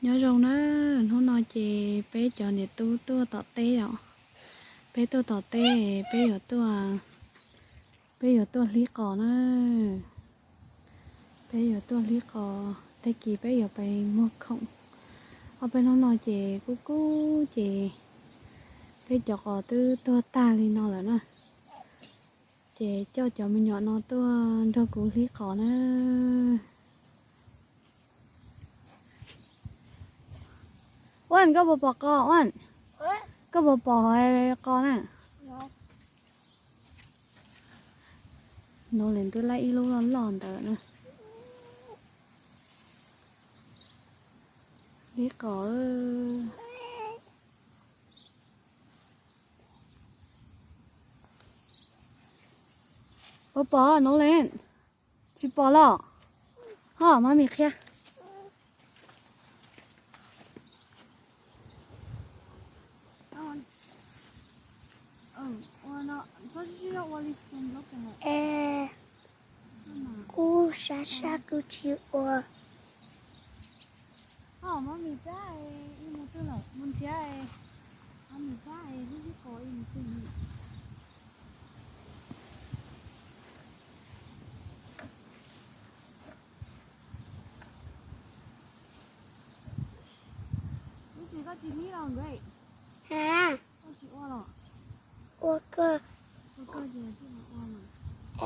Nyob zoo na, hnub no ces peb cov niam tub tuaj tom teb os. Peb tuaj tom teb, peb yuav tuaj, peb yuav tuaj hlib qos na. Peb yuav tuaj hlib qos, tag kis peb yuav pais muag khoom. Ob peb hnub no ces kub kub ces peb cov qos twb tuag tag li no lawm na. Ces coj cov me nyuam no tuaj nrog kuv hlib qos na. Uaj, koj puas pom qos Uaj? Koj puas pom qos na? Nov lis twb laib ib lub loj loj ntawd na. Hlib qos. Puas pom Nov lis? Tsis pom los? Ho mami qhia. Kuv sab sab kuv tsis ua. Koj tsis hlib los Grace? Ha? Koj tsis ua los? Ua kawg. Ua kawg ces tsis ua los?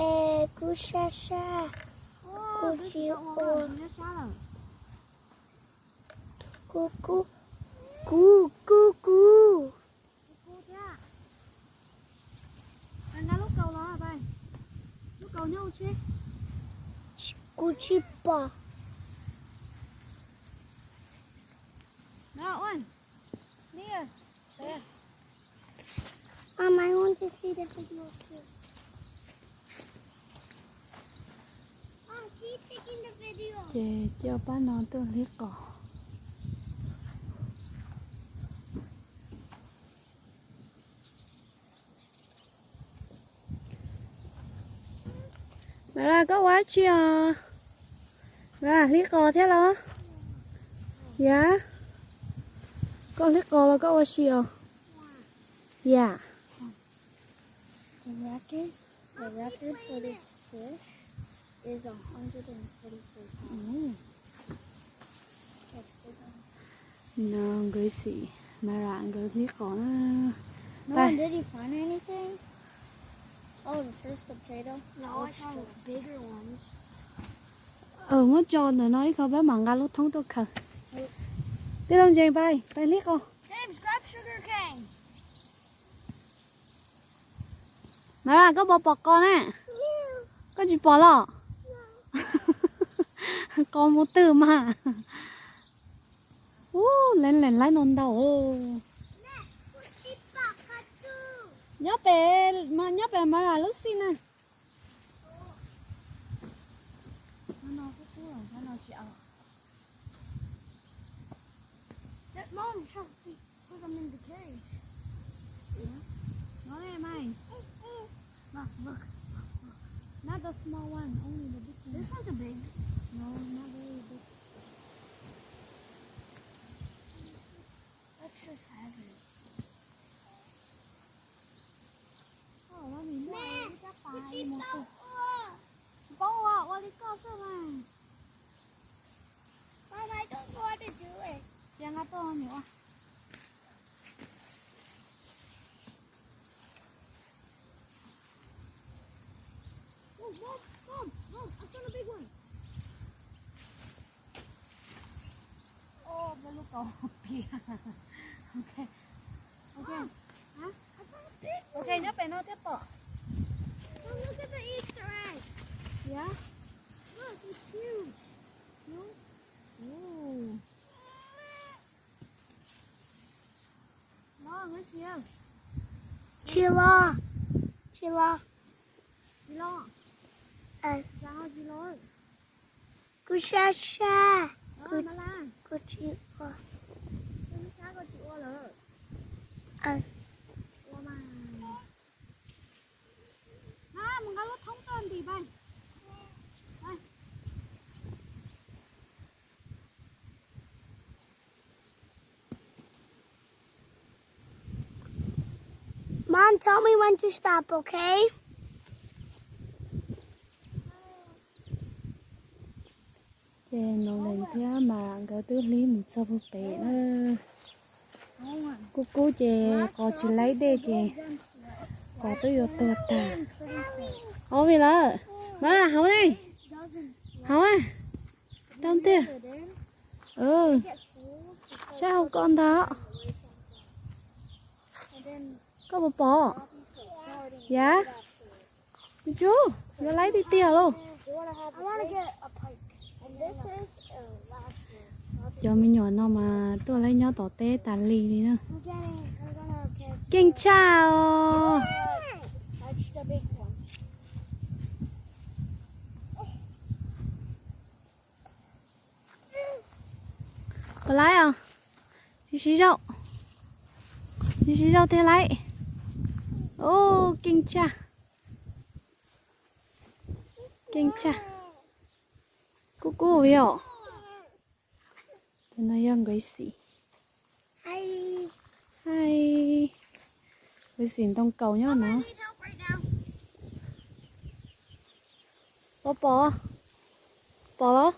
Es kuv sab sab. Kuv tsis ua. Kuv kub, kuv kub kub. Kuv kub thiab. Nqa lub kaus los pais. Lub kaus nyob hauv tsheb. Kuv tsis pom. No, Uaj. Mom, I want to see the video too. Mom, keep taking the video. Ces coj pab no tuaj hlib qos. Mara, koj ua dab tsi os? Mara, hlib qos thiab los? Yam, koj hlib qos los koj ua si os? Yam. The record, the record for this fish is a hundred and forty-four pounds. No, nkawd xim, Mara nkawd hlib qos na. No one, did he find anything? Oh, the first potato. No, I found bigger ones. Muab tso ntawm no ib qho peb mam nqa lub thoob tuaj khaws. Tij laug Ntsees, pais, pais hlib qos. James, grab sugar cane. Mara, koj puas pom qos na? Koj tsis pom los? Qos mus twg mas? Ub, leej leej laib ntau ntau. Nyob pem, nyob pem Mara lub xij na. Mom, put them in the cage. Yeah. No, they might. Look, look, look. Not the small one, only the big one. This one's a big. No, not very big. Let's just have it. Mẹ, kuv tsis paub ua. Tsis paub ua, ua li koj xwb mas. Mom, I don't know how to do it. Ces nqa tuaj ua niam ua. Oh, Mom, Mom, Mom, I found a big one. Oh, peb lub kaus piam. Ok. Ok. Mom, I found a big one. Ok, nyob pem no thiaj pom. Mom, look at the Easter egg. Yeah? Look, it's huge. No? Ooh. Los, Gracie. Tsis los. Tsis los. Tsis los. Tsis los. Kuv sab sab. Kuv tsis ua. Kuv sab sab, koj tsis ua lawm. Ua mas. Mus nqa lub thoob tuaj ntim pais. Pais. Mom, tell me when to stop, okay? Ces Nolan thiab mas nkawd twb hlib mus txog puag pem na. Kub kub ces qos tsis laib dej ces qos twb yuav tuag tag. Ov vim lawm. Mas hauv ne. Hauv a. Rau tiag. Saib hauv ko ntag. Koj puas pom? Yav. Tsu, yuav laib tiag tiag lauj. Cov me nyuam no mas tuaj laib nyob tom teb tas li li na. Keej tshaj os. Puas laib os? Siv siv zaum, siv siv zaum thiaj laib. Ub, keej tshaj, keej tshaj. Kub kub yom. Tus no yog Gracie. Hi. Gracie ntoo kaus nyob no. Pom pom, pom los?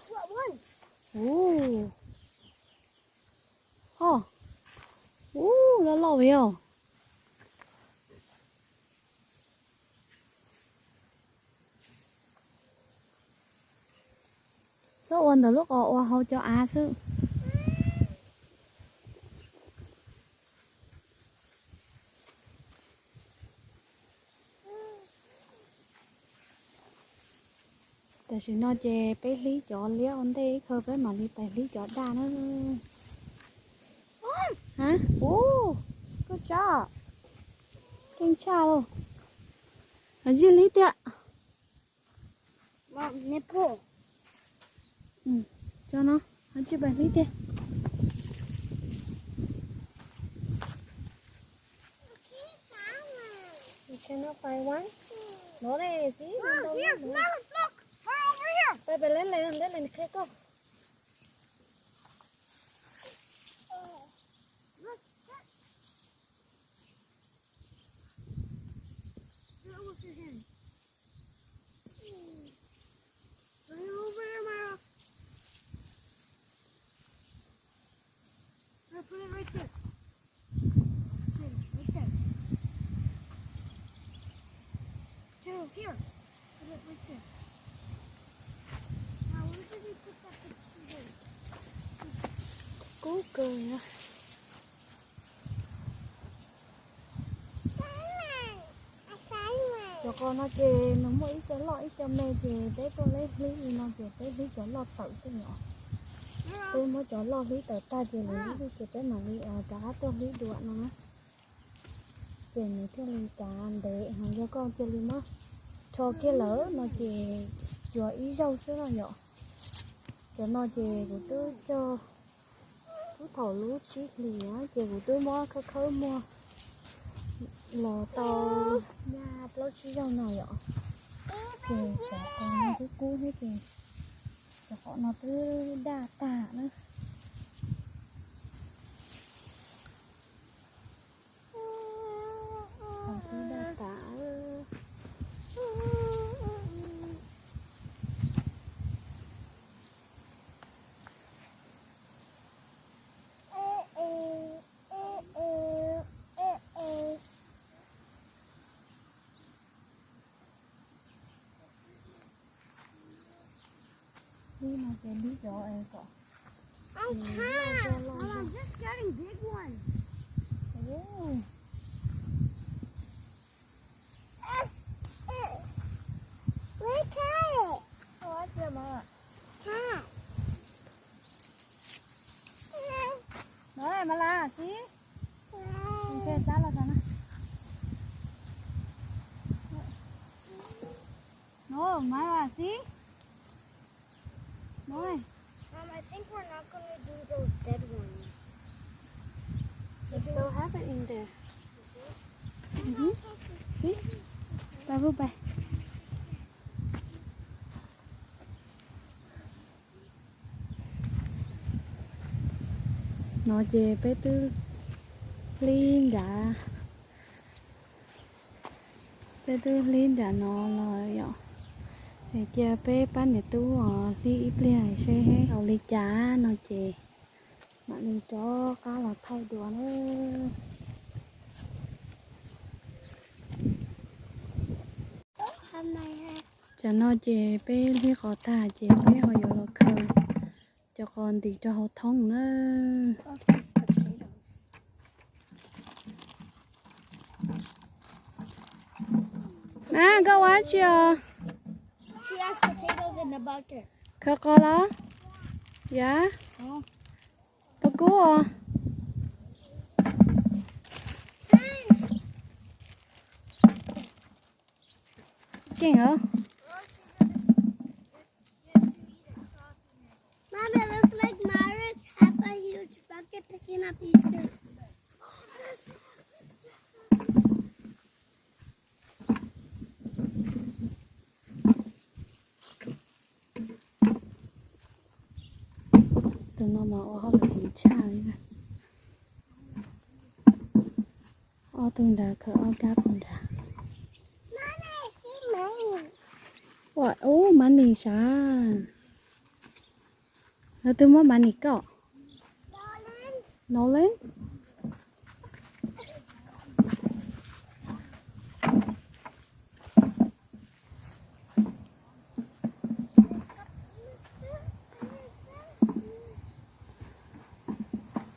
Ub, ho, ub, loj loj li os. Txhob ua ntawm lub qos, ua hauv cov av xwb. Tam sim no ces peb hlib cov liab ua ntej ib qho peb mam li pais hlib cov daj na. Ub, koj tsav, keej tshaj lauj. Hais tsis hlib tiag. Tso no, hais tsis pais hlib tiag. No ne, xib, pais pem leb les, leb les qhia koj. Put it over there, Mara. Mara, put it right there. Right there, right there. Joe, here. Put it right there. Now, where did we put that picture? Kub kawg na. Cov qos no ces nws muaj ib co loj ib co me ces peb tuaj leb hlib li no ces peb hlib cov loj tawm xwb os. Peb muab cov loj hlib tawm tag ces lawv ib lub ces peb mam li rov qab tuaj hlib dua no na. Ces nws thiaj li kav ntev, ho yog koj cia li muab rho kiag lawm no ces cuag ib zaug xwb no yom. Cov no ces kuv twb cog, twb thaum lub tsib hlis ces kuv twb muab khawb khawb muag los tau nyaj plaub tsib zaug no yom. Ces cov qos no twb kub thiab ces cov qos no twb daj tag na. Qos twb daj tas. Hlib no ces hlib cov es kom I can't. Hold on, I'm just getting big ones. Ov. Look at it. Ov, ov, cia mas. Cat. No mas las xib. Ntshe tab los tau na. No mas las xib. No. Mom, I think we're not gonna do those dead ones. They still have it in there. You see? Mhm. Sí. Pais pub pais. No ces peb twb hlib nrad Peb twb hlib nram no los yom, es cia peb pab niam tub hlib ib pliag seb tau li cas no ces mam li rov qab los thauj dua na. Tsam no ces peb hlib qos tag ces peb ho yuav los khaws cov qos ntim rau hauv thoob na. Koj ua dab tsi os? Khaws qos los? Yav, pos kub os. Keej os. Mom, it looks like Myra's have a huge bucket picking up Easter. Tus no mas ua hauj lwm heev tshaj li na. Ob tug nrad khaws ob kab puas nrad. Ua ub, mab nis sav. Lawv twb muab mab nis koj. Nolan.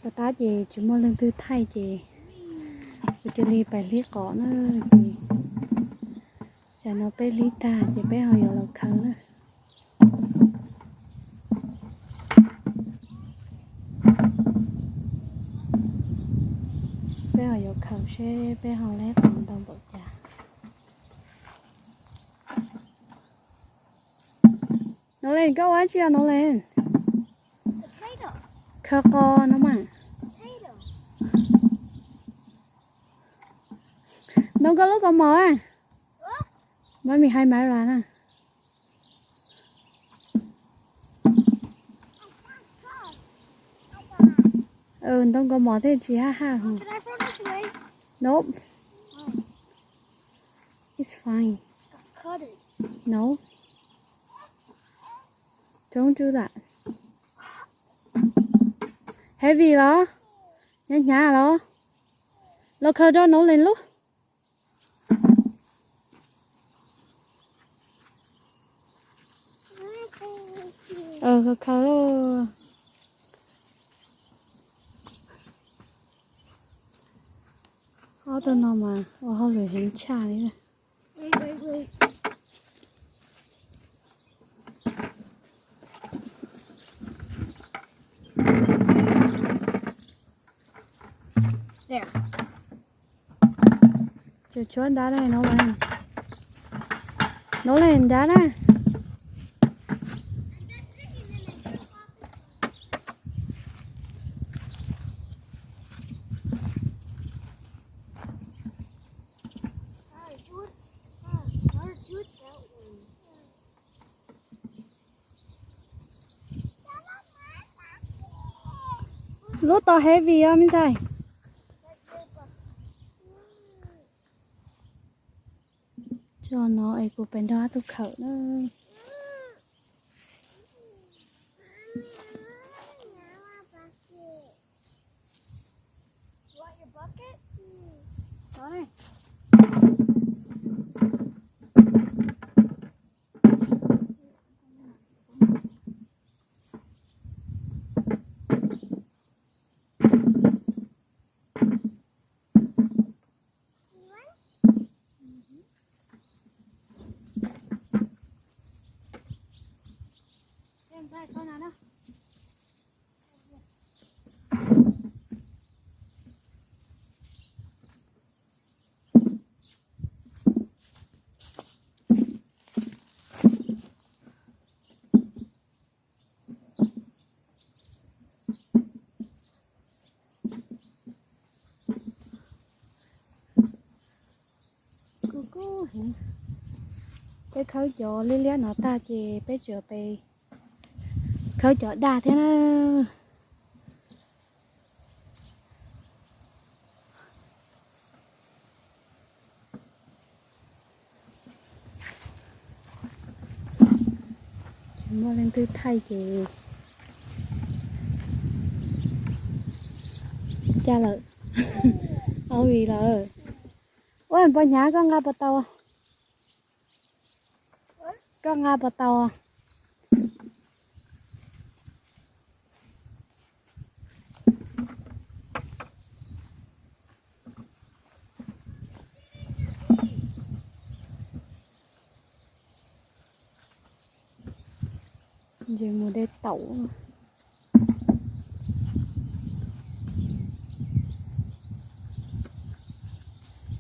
Tom qab ces tsis muaj leej twg thaij ces kuv cia li pais hlib qos na. Ces tsam no peb hlib tag ces peb ho yuav los khaws na. Peb ho yuav khaws seb peb ho hlib qos ntau npaum cas. Nolan, koj ua dab tsi os Nolan? Khaws qos no mas. Ntoo koj lub kaus mom a. Mami hais Myra na. Ntoo kaus mom thiaj tsis haj haj. Nope. It's fine. No. Don't do that. Heavy los? Hnyav hnyav los? Los khaws rau Nolan lub. Khaws khaws. Ob tug no mas ua hauj lwm heev tshaj li. Tshuav nrad na, Nolan. Nolan, nrad na. Lub tod heavy os me ntxhais. Tso no es kuv pem nrog ob tug khawm na. Kuv kuv heev. Peb khawb cov liab liab no tag ces peb tseem pem khawb cov daj thiab na. Muaj leej twg thaij ces caj lawm. Au vim lawm. Ua pos hnyav koj nqa puas tau? Koj nqa puas tau? Ntshe mus de taum.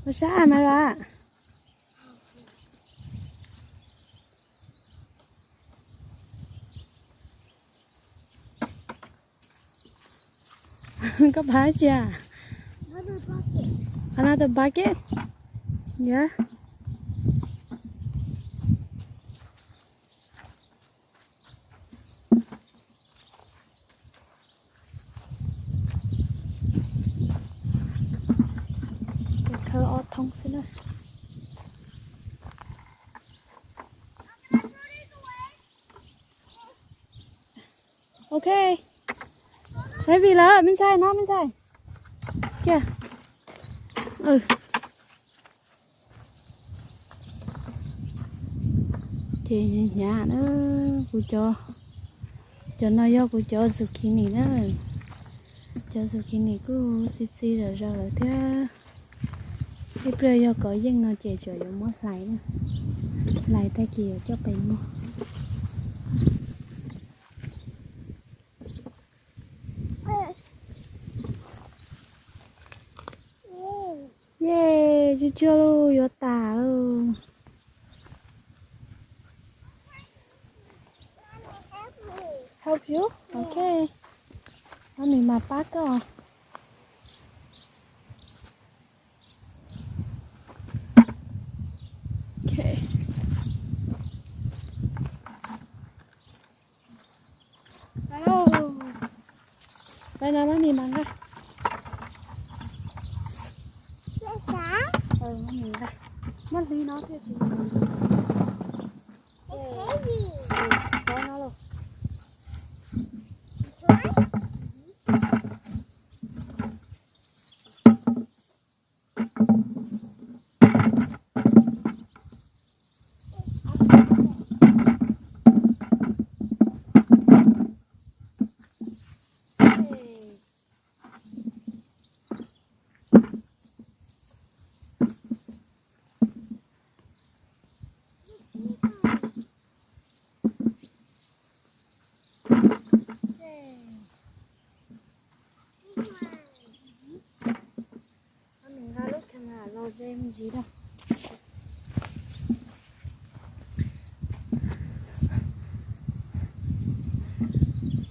Ua sab mas las. Koj pab tsi a? Another bucket? Yeah. Khawb ob thoob xwb na. Ok. Heavy lawm, me ntxhais, no me ntxhais. Kiag. Ces hnyav na, kuv cov, cov no yog kuv cov zucchini na. Cov zucchini kuj txi txi zom zaws lawm thiab. Ib pliag yog kov yeej no ces tseem yuav muab hlais na. Hlais tag ces yuav coj pem muag. Yeej, tsuag tsuag lauj, yuav tas lauj. Help you? Ok. Mami mas pab koj. Ok. Pab no, mami mas nqa. Mami nqa. Muab hliv no thiaj tsis. Pab no lauj. Nqa lub camera los ze me ntsis rau.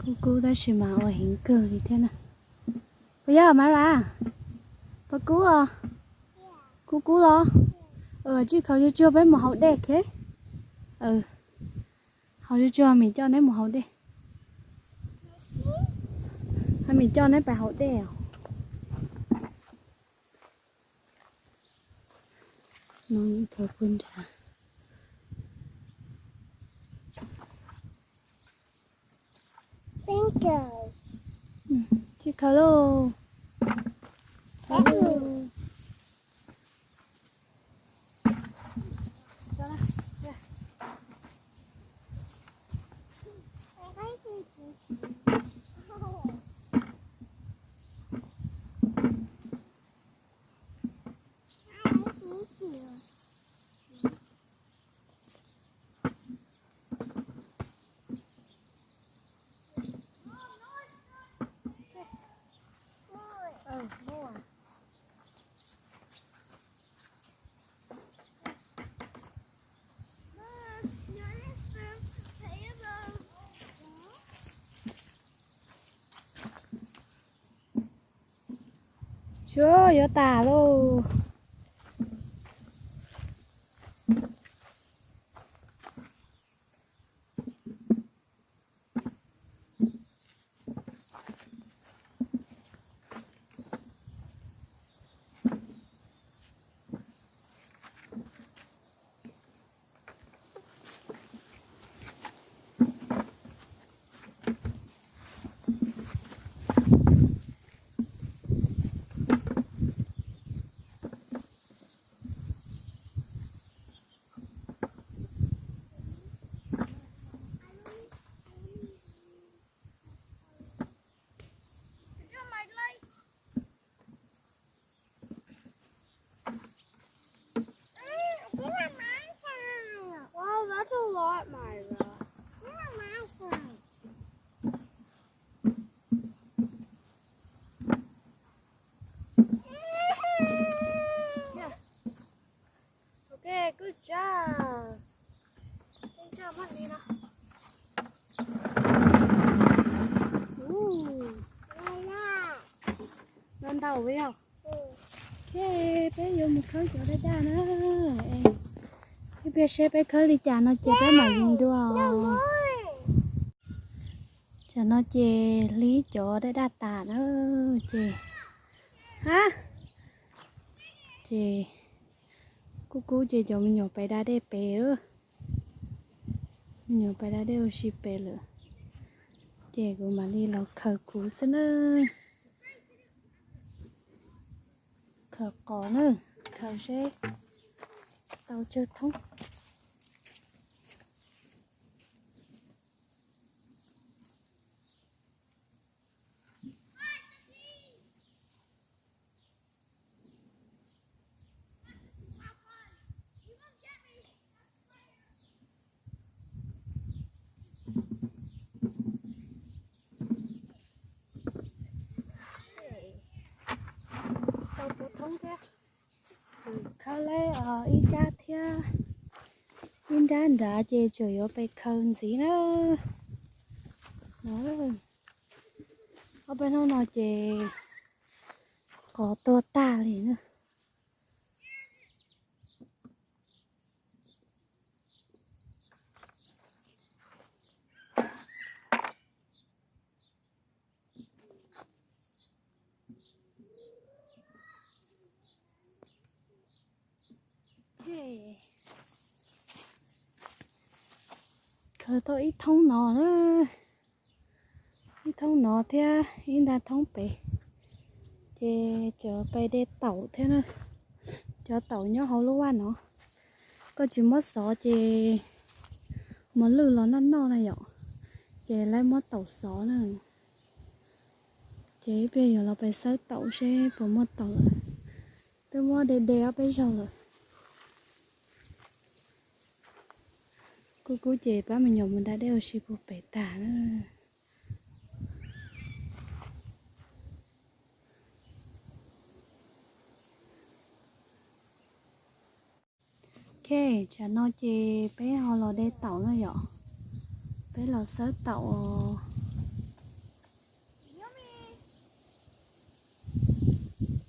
Kub kub tab sis mas ua heev kawg li thiab na. Puas yog mas las? Puas kub os? Kub kub los? Tsij khaus tsuag tsuag peb mus haus dej, ok? Haus tsuag tsuag, mami coj neb mus haus dej. Mami coj neb pais haus dej os. Nov ib phaw pub nra. Thank you. Tsis khaws lauj. Thank you. Sub, yuav tas lauj. tau yog. Ok, peb yuav mus khawb cov daj daj na. Ib pliag seb peb khawb li cas no ces peb mam li dua. Tsam no ces hlib cov daj daj tas na, ces, ha, ces kub kub ces cov me nyuam pais da dej pem lawm. Me nyuam pais da dej ua si pem lawm, ces kuv mam li los khaws kuv xwb na. Khaws qos na, khaws seb tau tsawg thoob. Tau puv thoob thiab, tseem khawb lawm ib nrab thiab. Ib nrab nrad ces tseem yuav pais khaws ntxiv na. Ob peb hnub no ces qos tuag tag li na. Khaws tau ib thoob no na, ib thoob no thiab ib nta thoob pem, ces cov pais de taum thiab na. Cov taum nyob hauv lub vaj no, koj tsis muab xov ces mos lwj los noj noj na yom, ces lawv muab taum xov na. Ces ib pliag yuav los pais xawb taum seb puas muaj taum lawm. Twb muab de de ob peb zaug lawm. Kuj kub ces pab me nyuam mus da dej ua si puag pem tag na. Ok, tsam no ces peb ho los de taum na yom. Peb los xawb taum os.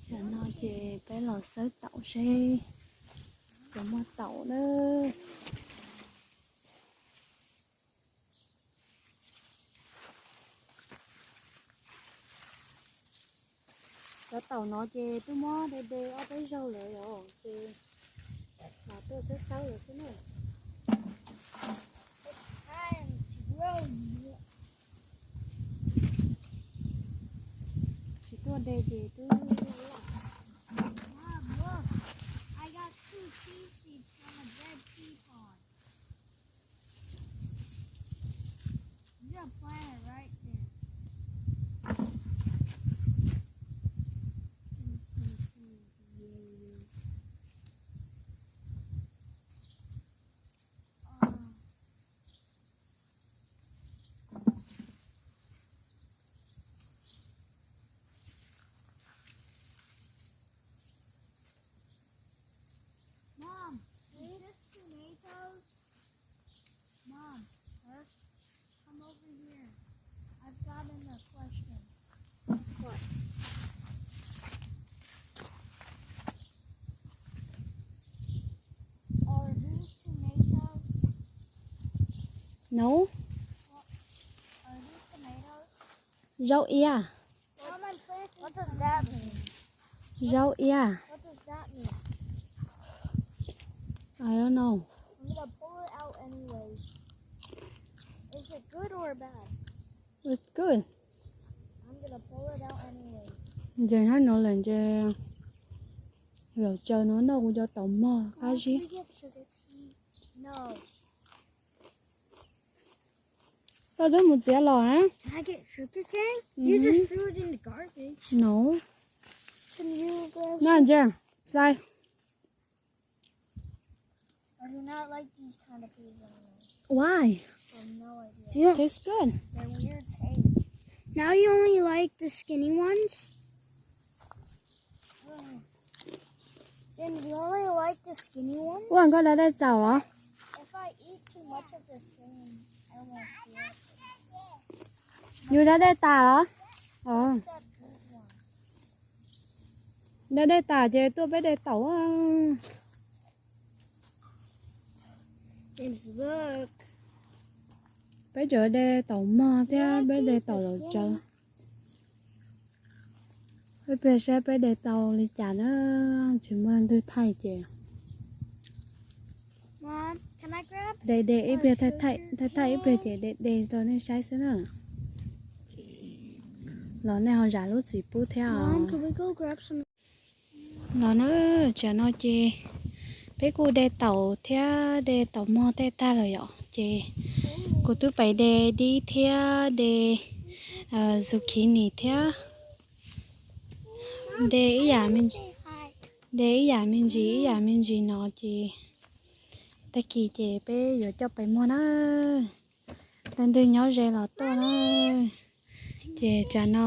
Tsam no ces peb los xawb taum seb puas muaj taum na. Cov taum no ces twb muab de de ob peb zaug lawm os, ces los tuaj xawb xawb lawm xwb na. Tsis tuaj de ces twb loj loj. Mom, look. I got two pea seeds from a dead pea pod. You gotta plant it right there. Mom, is this tomatoes? Mom, huh? Come over here. I've got a question. What? Are these tomatoes? No. What? Are these tomatoes? Zaub iab. Mom, I'm planting some. What does that mean? Zaub iab. What does that mean? I don't know. I'm gonna pull it out anyways. Is it good or bad? It's good. I'm gonna pull it out anyways. Ntses hab no lawm ntses, lawm tsaws no noj kuv cov taum mog qab zib. Can we get sugar cane? No. Koj twb mus txiav los na. Can I get sugar cane? You just threw it in the garbage. No. Can you grab? No, ntses, xais. I do not like these kind of peas anymore. Why? I have no idea. Tastes good. They're weird taste. Now you only like the skinny ones? Mm. Then you only like the skinny ones? Ua koj da dej txaus los? If I eat too much of the same, I won't feel it. Yus da dej tas los? Except these ones. De de tas ces tuaj peb de taum. Peb tseem de taum mog thiab peb de taum laum tsawv. Ib pliag saib peb de tau li cas na, tsis muaj leej twg thaij ces de de ib pliag, thaij thaij ib pliag ces de de rau nej saib xwb na. Los nej ho zam lub txim pub thiab os. Los na, tsam no ces peb kuj de taum thiab de taum mog tej tag lawm yom, ces kuv twb pais de dib thiab de zucchini thiab, de ib yam me ntsis, de ib yam me ntsis ib yam me ntsis no ces tag kis ces peb yuav coj pais muag na. Leej twg nyob ze los tuaj na. Ces tsam no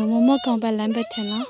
mus muag khoom pais Lamberton los.